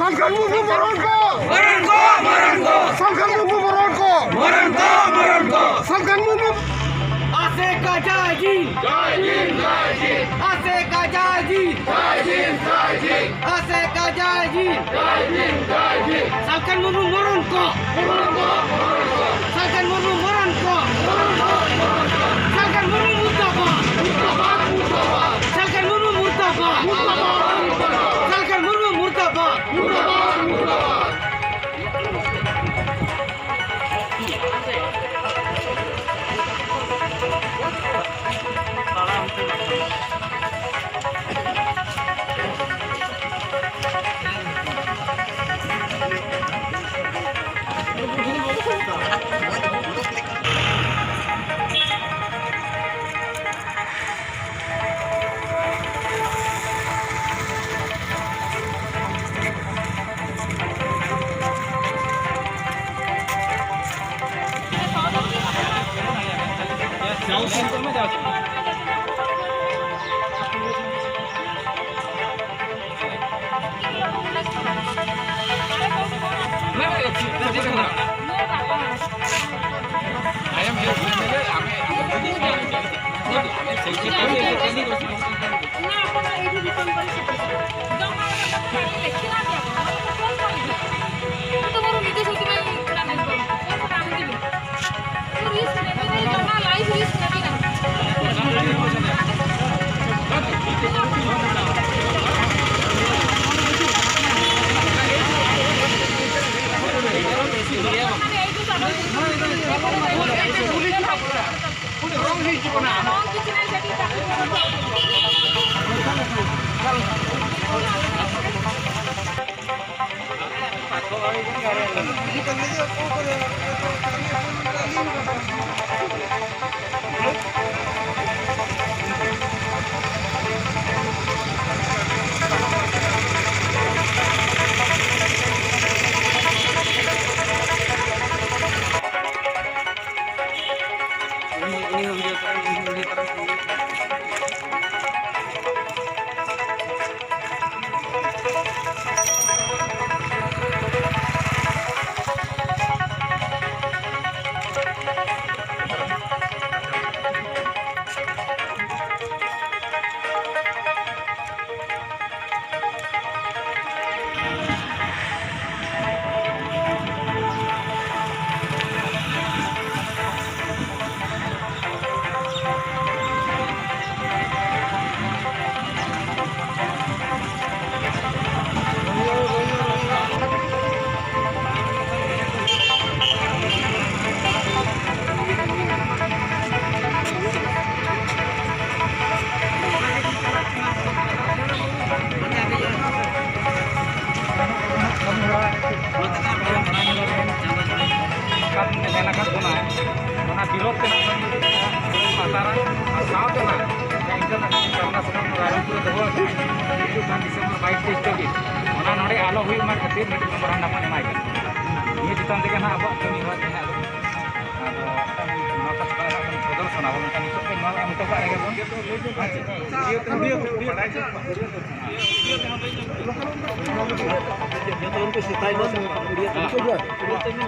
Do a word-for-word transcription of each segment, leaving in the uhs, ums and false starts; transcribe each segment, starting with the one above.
ᱥᱟᱞᱠᱷᱟᱱ ᱢᱩᱨᱢᱩ ᱢᱚᱨᱚᱱ ᱠᱚ! ᱢᱚᱨᱚᱱ ᱠᱚ! ᱢᱚᱨᱚᱱ ᱠᱚ! ᱥᱟᱞᱠᱷᱟᱱ ᱢᱩᱨᱢᱩ ᱢᱚᱨᱚᱱ ᱠᱚ! ᱢᱚᱨᱚᱱ ᱠᱚ! ᱢᱚᱨᱚᱱ ᱠᱚ! ᱥᱟᱞᱠᱷᱟᱱ ᱢᱩᱨᱢᱩ! ᱟᱥᱮᱠᱟ ᱡᱟᱭ ᱡᱤᱱ! ᱡᱟᱭ ᱡᱤᱱ, ᱡᱟᱭ ᱡᱤᱱ! ᱟᱥᱮᱠᱟ ᱡᱟᱭ ᱡᱤᱱ! ᱡᱟᱭ ᱡᱤᱱ, ᱡᱟᱭ ᱡᱤᱱ! ᱟᱥᱮᱠᱟ ᱡᱟᱭ ᱡᱤᱱ! ᱡᱟᱭ ᱡᱤᱱ, ᱡᱟᱭ ᱡᱤᱱ! ᱥᱟᱞᱠᱷᱟᱱ ᱢᱩᱨᱢᱩ ᱢᱚᱨᱚᱱ ᱠᱚ! ᱢᱚᱨᱚᱱ ᱠᱚ! ᱢᱚᱨᱚᱱ ᱠᱚ! ᱥᱟᱞᱠᱷᱟᱱ ᱢᱩᱨᱢᱩ ᱢᱚᱨᱚᱱ ᱠᱚ! ᱢᱚᱨᱚᱱ ᱠᱚ! ᱢᱚᱨᱚᱱ ᱠᱚ! ᱥᱟᱞᱠᱷᱟᱱ ᱢᱩᱨᱢᱩ ᱢᱩᱨᱫᱟᱵᱟᱫ! ᱢᱩᱨᱫᱟᱵᱟᱫ! ᱢᱩᱨᱫᱟᱵᱟᱫ! ᱥᱟᱞᱠᱷᱟᱱ ᱢᱩᱨᱢᱩ ᱢᱩᱨᱫᱟᱵᱟᱫ! ᱢᱩᱨᱫᱟᱵᱟᱫ! ᱢᱩᱨᱫᱟᱵᱟᱫ! ᱥᱟᱞᱠᱷᱟᱱ ᱢᱩᱨᱢᱩ ᱢᱩᱨᱫᱟᱵᱟᱫ! ᱢᱩᱨᱫᱟᱵᱟᱫ! ᱢᱩᱨᱫᱟᱵᱟᱫ! ᱠᱷᱮᱞᱳᱰ ᱛᱮᱱᱟᱜ ᱥᱟᱱᱛᱟᱲ ᱟᱨ ᱥᱟᱶᱛᱮ ᱱᱟᱜ ᱡᱟᱦᱟᱸ international international ᱨᱟᱭᱨᱚᱝᱯᱩᱨ ᱨᱮ ᱫᱚᱦᱚ ᱟᱠᱟᱫ ᱦᱤᱡᱩᱜ ᱠᱟᱱ ᱰᱤᱥᱮᱢᱵᱚᱨ ᱵᱟᱭᱤᱥ ᱛᱮᱭᱤᱥ ᱛᱟᱹᱨᱤᱠᱷ, ᱚᱱᱟ ᱱᱚᱰᱮ ᱟᱞᱚ ᱦᱩᱭᱩᱜ ᱢᱟ ᱠᱷᱟᱹᱛᱤᱨ ᱢᱤᱫᱴᱤᱡ memorandum ᱵᱚᱱ ᱮᱢᱟᱭ ᱠᱟᱱᱟ᱾ ᱱᱤᱭᱟᱹ ᱪᱮᱛᱟᱱ ᱛᱮᱜᱮ ᱱᱟᱜ ᱟᱵᱚᱣᱟᱜ ᱠᱟᱹᱢᱤ ᱦᱚᱨᱟ ᱡᱟᱦᱟᱸ ᱟᱫᱚ ᱱᱚᱣᱟ ᱠᱚ ᱪᱷᱟᱲᱟ ᱱᱟᱜ ᱵᱚᱱ ᱥᱚᱫᱚᱨ ᱥᱟᱱᱟ ᱵᱚᱱ ᱢᱮᱱᱠᱷᱟᱱ ᱱᱤᱛᱚᱜ ᱠᱷᱚᱱ ᱱᱚᱣᱟ ᱮᱢ ᱦᱚᱴᱚ ᱠᱟᱜ ᱨᱮᱜᱮ ᱵᱚᱱ᱾ ᱦᱮᱸ ᱪᱮ? ᱡᱚᱛᱚ ᱦᱚᱲ ᱠᱚ ᱥᱮᱛᱟᱭ ᱫᱚ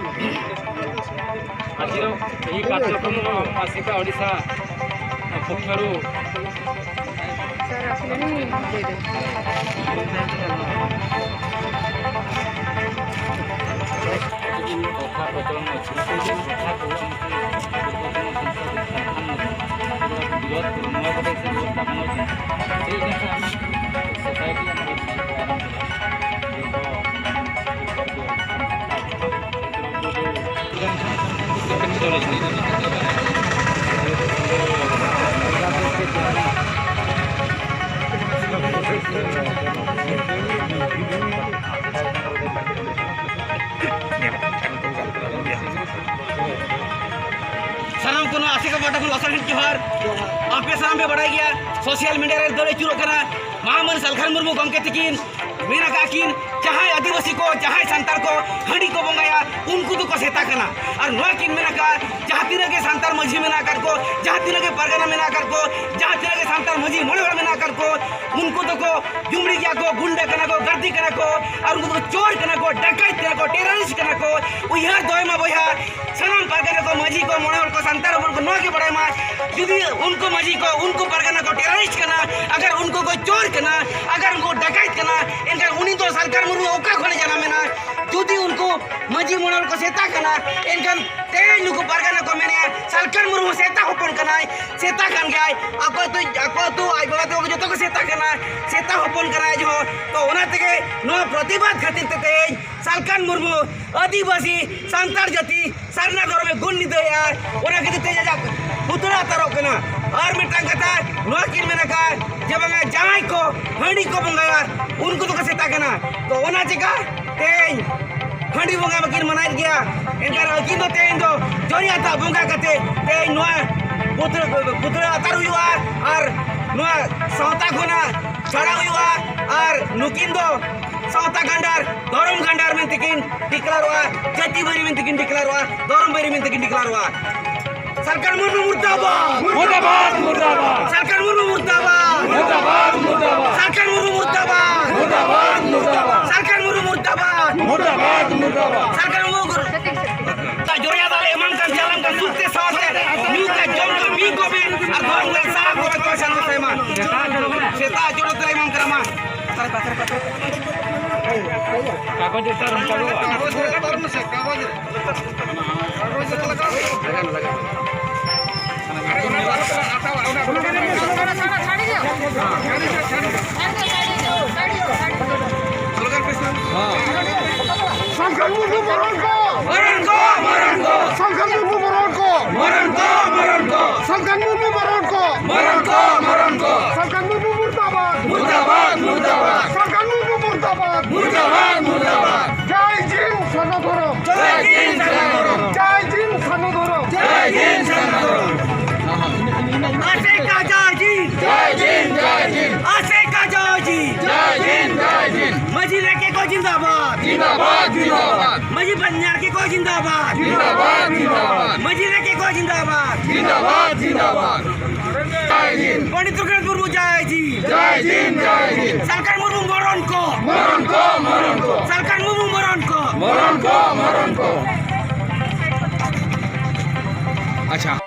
ᱟᱡᱤᱨ ᱮᱭ ᱠᱟᱨᱡᱚᱠᱨᱚᱢ ᱠᱚ ᱟᱥᱮᱠᱟ ᱳᱰᱤᱥᱟ ᱯᱚᱠᱷᱚᱨᱩ ᱠᱚᱛᱷᱟ ᱯᱨᱚᱪᱚᱞᱚᱱ ᱚᱪᱷᱮ, ᱠᱚᱛᱷᱟ ᱠᱚ ᱩᱱᱠᱩ ᱯᱩᱨᱵᱚᱛᱚᱱ ᱥᱟᱱᱛᱟᱲ ᱠᱚ ᱠᱷᱟᱱ ᱱᱚᱣᱟ ᱠᱚᱫᱚ ᱥᱮ ᱵᱚᱦᱩᱛ ᱫᱟᱢᱟᱱ ᱚᱪᱷᱮ, ᱥᱮ ᱤᱱᱟᱹ ᱠᱷᱟᱱ society ᱟᱢᱟᱜ ᱥᱟᱱᱛᱟᱲ ᱠᱚ ᱥᱟᱱᱟᱢ ᱠᱚ ᱱᱚᱣᱟ ᱟᱥᱮᱠᱟ ᱯᱟᱦᱴᱟ ᱠᱷᱚᱱ ᱞᱟᱥᱟᱲᱦᱮᱫ ᱡᱚᱦᱟᱨ᱾ ᱟᱯᱮ ᱥᱟᱱᱟᱢ ᱯᱮ ᱵᱟᱲᱟᱭ ᱜᱮᱭᱟ, social media ᱨᱮ ᱫᱟᱹᱲ ᱟᱹᱪᱩᱨᱚᱜ ᱠᱟᱱᱟ᱾ ᱢᱟᱦᱟᱢᱟᱹᱱ ᱥᱟᱞᱠᱷᱟᱱ ᱢᱩᱨᱢᱩ ᱜᱚᱢᱠᱮ ᱛᱤᱠᱤᱱ ᱢᱮᱱ ᱟᱠᱟᱫ ᱠᱤᱱ, ᱡᱟᱦᱟᱸᱭ ᱟᱹᱫᱤᱵᱟᱹᱥᱤ ᱠᱚ, ᱡᱟᱦᱟᱸᱭ ᱥᱟᱱᱛᱟᱲ ᱠᱚ ᱦᱟᱺᱰᱤ ᱠᱚ ᱵᱚᱸᱜᱟᱭᱟ, ᱩᱱᱠᱩ ᱫᱚᱠᱚ ᱥᱮᱛᱟ ᱠᱟᱱᱟ᱾ ᱟᱨ ᱱᱚᱣᱟ ᱠᱤᱱ ᱢᱮᱱ ᱟᱠᱟᱫ, ᱡᱟᱦᱟᱸ ᱛᱤᱱᱟᱹᱜ ᱜᱮ ᱥᱟᱱᱛᱟᱲ ᱢᱟᱹᱡᱷᱤ ᱢᱮᱱᱟᱜ ᱟᱠᱟᱫ ᱠᱚ, ᱡᱟᱦᱟᱸ ᱛᱤᱱᱟᱹᱜ ᱜᱮ ᱯᱟᱨᱜᱟᱱᱟ ᱢᱮᱱᱟᱜ ᱟᱠᱟᱫ ᱠᱚ, ᱡᱟᱦᱟᱸ ᱛᱤᱱᱟᱹᱜ ᱜᱮ ᱥᱟᱱᱛᱟᱲ ᱢᱟᱹᱡᱷᱤ ᱢᱚᱬᱮ ᱦᱚᱲ ᱢᱮᱱᱟᱜ ᱟᱠᱟᱫ ᱠᱚ, ᱩᱱᱠᱩ ᱫᱚᱠᱚ ᱡᱩᱢᱲᱤ ᱜᱮᱭᱟ ᱠᱚ, ᱜᱩᱱᱰᱟᱹ ᱠᱟᱱᱟ ᱠᱚ, ᱜᱟᱹᱨᱫᱤ ᱠᱟᱱᱟ ᱠᱚ, ᱟᱨ ᱩᱱᱠᱩ ᱫᱚ ᱪᱳᱨ ᱠᱟᱱᱟ ᱠᱚ, ᱰᱟᱠᱟᱭᱛ ᱠᱟᱱᱟ ᱠᱚ, terrorist ᱠᱟᱱᱟ ᱠᱚ᱾ ᱩᱭᱦᱟᱹᱨ ᱫᱚᱦᱚᱭ ᱢᱟ ᱵᱚᱭᱦᱟ, ᱥᱟᱱᱟᱢ ᱯᱟᱨᱜᱟᱱᱟ ᱠᱚ, ᱢᱟᱹᱡᱷᱤ ᱠᱚ, ᱢᱚᱬᱮ ᱦᱚᱲ ᱠᱚ, ᱥᱟᱱᱛᱟᱲ ᱦᱚᱯᱚᱱ ᱠᱚ ᱱᱚᱣᱟ ᱜᱮ ᱵᱟᱲᱟᱭ ᱢᱟ, ᱡᱩᱫᱤ ᱩᱱᱠᱩ ᱢᱟᱹᱡᱷᱤ ᱠᱚ, ᱩᱱᱠᱩ ᱯᱟᱨᱜᱟᱱᱟ ᱠᱚ terrorist ᱠᱟᱱᱟ, ᱟᱜᱟᱨ ᱩᱱᱠᱩ ᱠᱚ ᱪᱳᱨ ᱠᱟᱱᱟ, ᱟᱜᱟᱨ ᱩᱱᱠᱩ ᱰᱟᱠᱟᱭᱛ ᱠᱟᱱᱟ, ᱮᱱᱠᱷᱟᱱ ᱩᱱᱤ ᱫᱚ ᱥᱟᱞᱠᱷᱟᱱ ᱢᱩᱨᱢᱩ ᱚᱠᱟ ᱠᱷᱚᱱᱮ ᱡᱟᱱᱟᱢ ᱮᱱᱟ? ᱡᱩᱫᱤ ᱩᱱᱠᱩ ᱢᱟᱹᱡᱷᱤ ᱢᱚᱬᱮ ᱦᱚᱲ ᱠᱚ ᱥᱮᱛᱟ ᱠᱟᱱᱟ, ᱮᱱᱠᱷᱟᱱ ᱛᱮᱦᱮᱧ ᱱᱩᱠᱩ ᱯᱟᱨᱜᱟᱱᱟ ᱠᱚ ᱢᱮᱱᱮᱜᱼᱟ, ᱥᱟᱞᱠᱷᱟᱱ ᱢᱩᱨᱢᱩ ᱥᱮᱛᱟ ᱦᱚᱯᱚᱱ ᱠᱟᱱᱟᱭ, ᱥᱮᱛᱟ ᱠᱟᱱ ᱜᱮᱭᱟᱭ, ᱟᱠᱚ ᱟᱹᱛᱩ, ᱟᱠᱚ ᱟᱹᱛᱩ ᱟᱡ ᱵᱟᱵᱟ ᱛᱟᱠᱚ ᱡᱚᱛᱚ ᱠᱚ ᱥᱮᱛᱟ ᱠᱟᱱᱟ, ᱥᱮᱛᱟ ᱦᱚᱯᱚᱱ ᱠᱟᱱᱟᱭ ᱟᱡ ᱦᱚᱸ᱾ ᱛᱚ ᱚᱱᱟ ᱛᱮᱜᱮ ᱱᱚᱣᱟ ᱯᱨᱚᱛᱤᱵᱟᱫ ᱠᱷᱟᱹᱛᱤᱨ ᱛᱮ ᱛᱮᱦᱮᱧ ᱥᱟᱞᱠᱷᱟᱱ ᱢᱩᱨᱢᱩ ᱟᱹᱫᱤᱵᱟᱹᱥᱤ ᱥᱟᱱᱛᱟᱲ ᱡᱟᱹᱛᱤ ᱥᱟᱨᱱᱟ ᱫᱷᱚᱨᱚᱢᱮ ᱜᱩᱱ ᱱᱤᱫᱟᱹᱭᱮᱜᱼᱟ, ᱚᱱᱟ ᱠᱷᱟᱹᱛᱤᱨ ᱛᱮ ᱟᱡᱟᱜ ᱯᱩᱛᱲᱟ ᱟᱛᱟᱨᱚᱜ ᱠᱟᱱᱟ᱾ ᱟᱨ ᱢᱤᱫᱴᱟᱝ ᱠᱟᱛᱷᱟ ᱱᱚᱣᱟ ᱠᱤᱱ ᱢᱮᱱ ᱟᱠᱟᱫ ᱡᱮ ᱵᱟᱝᱟ ᱡᱟᱦᱟᱸᱭ ᱠᱚ ᱦᱟᱺᱰᱤ ᱠᱚ ᱵᱚᱸᱜᱟᱭᱟ ᱩᱱᱠᱩ ᱫᱚᱠᱚ ᱥᱮᱛᱟ ᱠᱟᱱᱟ᱾ ᱛᱚ ᱚᱱᱟ ᱪᱤᱠᱟ ᱛᱮᱦᱮᱧ ᱦᱟᱺᱰᱤ ᱵᱚᱸᱜᱟ ᱵᱟᱹᱠᱤᱱ ᱢᱟᱱᱟᱭᱮᱫ ᱜᱮᱭᱟ᱾ ᱮᱱᱠᱷᱟᱱ ᱟᱹᱠᱤᱱ ᱫᱚ ᱛᱮᱦᱮᱧ ᱫᱚ ᱡᱚᱨᱤᱭᱟ ᱫᱟᱜ ᱵᱚᱸᱜᱟ ᱠᱟᱛᱮ ᱛᱮᱦᱮᱧ ᱱᱚᱣᱟ ᱯᱩᱛᱲᱟᱹ, ᱯᱩᱛᱲᱟᱹ ᱟᱛᱟᱨ ᱦᱩᱭᱩᱜᱼᱟ ᱟᱨ ᱱᱚᱣᱟ ᱥᱟᱶᱛᱟ ᱠᱷᱚᱱᱟᱜ ᱪᱷᱟᱲᱟᱣ ᱦᱩᱭᱩᱜᱼᱟ᱾ ᱟᱨ ᱱᱩᱠᱤᱱ ᱫᱚ ᱥᱟᱶᱛᱟ ᱜᱟᱱᱰᱟᱨ, ᱫᱷᱚᱨᱚᱢ ᱜᱟᱱᱰᱟᱨ ᱢᱮᱱᱛᱮ ᱠᱤᱱ ᱰᱤᱠᱞᱟᱨᱚᱜᱼᱟ, ᱡᱟᱹᱛᱤ ᱵᱟᱹᱨᱤ ᱢᱮᱱᱛᱮ ᱠᱤᱱ ᱰᱤᱠᱞᱟᱨᱚᱜᱼᱟ, ᱫᱷᱚᱨᱚᱢ ᱵᱟᱹᱨᱤ ᱢᱮᱱᱛᱮ ᱠᱤᱱ ᱰᱤᱠᱞᱟᱨᱚᱜᱼᱟ᱾ ᱥᱟᱞᱠᱷᱟᱱ ᱢᱩᱨᱢᱩ ᱢᱩᱨᱫᱟᱵᱟᱫ᱾ ᱢᱩᱨᱫᱟᱵᱟᱫ, ᱢᱩᱨᱫᱟᱵᱟᱫ᱾ ᱥᱟᱞᱠᱷᱟᱱ ᱢᱩᱨᱢᱩ ᱢᱩᱨᱫᱟᱵᱟᱫ᱾ ᱢᱩᱨᱫᱟᱵᱟᱫ, ᱢᱩᱨᱫᱟᱵᱟᱫ᱾ ᱥᱟᱞᱠᱷᱟᱱ ᱢᱩᱨᱢᱩ ᱢᱩᱨᱫᱟᱵᱟᱫ᱾ ᱢᱩᱨᱫᱟᱵᱟᱫ, ᱢᱩᱨᱫᱟᱵᱟᱫ᱾ ᱥᱟᱞᱠᱷᱟᱱ ᱢᱩᱨᱢᱩ ᱢᱩᱨᱫᱟᱵᱟᱫ᱾ ᱢᱩᱨᱫᱟᱵᱟᱫ, ᱢᱩᱨᱫᱟᱵᱟᱫ᱾ ᱥᱟᱞᱠᱷᱟᱱ ᱢᱩᱨᱢᱩ ᱡᱚᱨᱭᱟ ᱫᱟᱜ ᱞᱮ ᱮᱢᱟᱢ ᱠᱟᱱ ᱪᱟᱞᱟᱢ ᱠᱟᱱ ᱥᱩᱠ ᱛᱮ ᱥᱟᱶᱛᱮ ᱧᱩ ᱠᱟᱛᱮ ᱡᱚᱢ ᱠᱟᱛᱮ ᱢᱤᱫ ᱠᱚᱵᱤ ᱟᱨ ᱫᱷᱚᱨᱚᱢ ᱨᱮ ᱥᱟᱦᱟ ᱠᱚᱨᱮ ᱠᱚ ᱥᱟᱱᱟᱢ ᱥᱮᱢᱟ᱾ ᱥᱮᱛᱟᱜ ᱡᱚᱨᱚ ᱛᱮᱞᱮ ᱮᱢᱟᱢ ᱠᱟᱱᱟ ᱢᱟ᱾ ᱠᱟᱜᱚᱡᱽ ᱩᱛᱟᱹᱨ ᱚᱱᱠᱟ ᱫᱚ ᱵᱟᱝ᱾ ᱠᱟᱜᱚᱡᱽ ᱨᱮ ᱞᱟᱜᱟᱣ ᱢᱮᱥᱮ, ᱠᱟᱜᱚᱡᱽ ᱨᱮ᱾ ᱠᱟᱜᱚᱡᱽ ᱨᱮ ᱞᱟᱜᱟᱣ ᱢᱮ᱾ ᱥᱟᱞᱠᱷᱟᱱ ᱢᱩᱨᱢᱩ ᱢᱚᱨᱚᱱ ᱠᱚ! ᱢᱚᱨᱚᱱ ᱠᱚ! ᱢᱚᱨᱚᱱ ᱠᱚ! ᱥᱟᱞᱠᱷᱟᱱ ᱢᱩᱨᱢᱩ ᱢᱚᱨᱚᱱ ᱠᱚ! ᱢᱚᱨᱚᱱ ᱠᱚ! ᱢᱚᱨᱚᱱ ᱠᱚ! ᱥᱟᱞᱠᱷᱟᱱ ᱢᱩᱨᱢᱩ ᱢᱚᱨᱚᱱ ᱠᱚ! ᱢᱚᱨᱚᱱ ᱠᱚ! ᱢᱚᱨᱚᱱ ᱠᱚ! ᱥᱟᱞᱠᱷᱟᱱ ᱢᱩᱨᱢᱩ ᱢᱩᱨᱫᱟᱵᱟᱫ! ᱢᱩᱨᱫᱟᱵᱟᱫ! ᱢᱩᱨᱫᱟᱵᱟᱫ! ᱥᱟᱞᱠᱷᱟᱱ ᱢᱩᱨᱢᱩ ᱢᱩᱨᱫᱟᱵᱟᱫ! ᱢᱩᱨᱫᱟᱵᱟᱫ! ᱢᱩᱨᱫᱟᱵᱟᱫ! ᱡᱟᱭ ᱡᱤᱱ ᱥᱟᱨᱱᱟ ᱫᱷᱚᱨᱚᱢ! ᱡᱟᱭ ᱡᱤᱱ ᱥᱟᱨᱱᱟ ᱫᱷᱚᱨᱚᱢ! ᱡᱟᱭ ᱡᱤᱱ ᱥᱟᱨᱱᱟ ᱫᱷᱚᱨᱚᱢ! ᱟᱥᱮᱠᱟ ᱡᱟᱭ ᱡᱤᱱ! ᱡᱟᱭ ᱡᱤᱱ, ᱡᱟᱭ ᱡᱤᱱ! ᱟᱥᱮᱠᱟ ᱡᱟᱭ ᱡᱤᱱ! ᱡᱟᱭ ᱡᱤᱱ, ᱡᱟᱭ ᱡᱤᱱ! ᱢᱟᱹᱡᱷᱤ ᱞᱮᱠᱮ ᱠᱚ ᱡᱤᱱᱫᱟᱵᱟᱫ! ᱡᱤᱱᱫᱟᱵᱟᱫ, ᱡᱤᱱᱫᱟᱵᱟᱫ! ᱢᱟᱹᱡᱷᱤ ᱵᱟᱱᱭᱟᱨ ᱠᱮ ᱠᱚ ᱡᱤᱱᱫᱟᱵᱟᱫ! ᱡᱤᱱᱫᱟᱵᱟᱫ, ᱡᱤᱱᱫᱟᱵᱟᱫ! ᱢᱟᱹᱡᱷᱤ ᱞᱮᱠᱮ ᱠᱚ ᱡᱤᱱᱫᱟᱵᱟᱫ! ᱡᱤᱱᱫᱟᱵᱟᱫ, ᱡᱤᱱᱫᱟᱵᱟᱫ! ᱡᱟᱭ ᱦᱤᱱᱫ! ᱯᱚᱱᱰᱤᱛ ᱨᱚᱜᱷᱩᱱᱟᱛᱷ ᱢᱩᱨᱢᱩ ᱡᱟᱭ ᱦᱤᱱᱫ! ᱡᱟᱭ ᱦᱤᱱᱫ, ᱡᱟᱭ ᱦᱤᱱᱫ! ᱥᱟᱞᱠᱷᱟᱱ ᱢᱩᱨᱢᱩ ᱢᱚᱨᱚᱱ ᱠᱚ! ᱢᱚᱨᱚᱱ ᱠᱚ, ᱢᱚᱨᱚᱱ ᱠᱚ! ᱥᱟᱞᱠᱷᱟᱱ ᱢᱩᱨᱢᱩ ᱢᱚᱨᱚᱱ ᱠᱚ! ᱢᱚᱨᱚᱱ ᱠᱚ, ᱢᱚᱨᱚᱱ ᱠᱚ! ᱟᱪᱪᱷᱟ᱾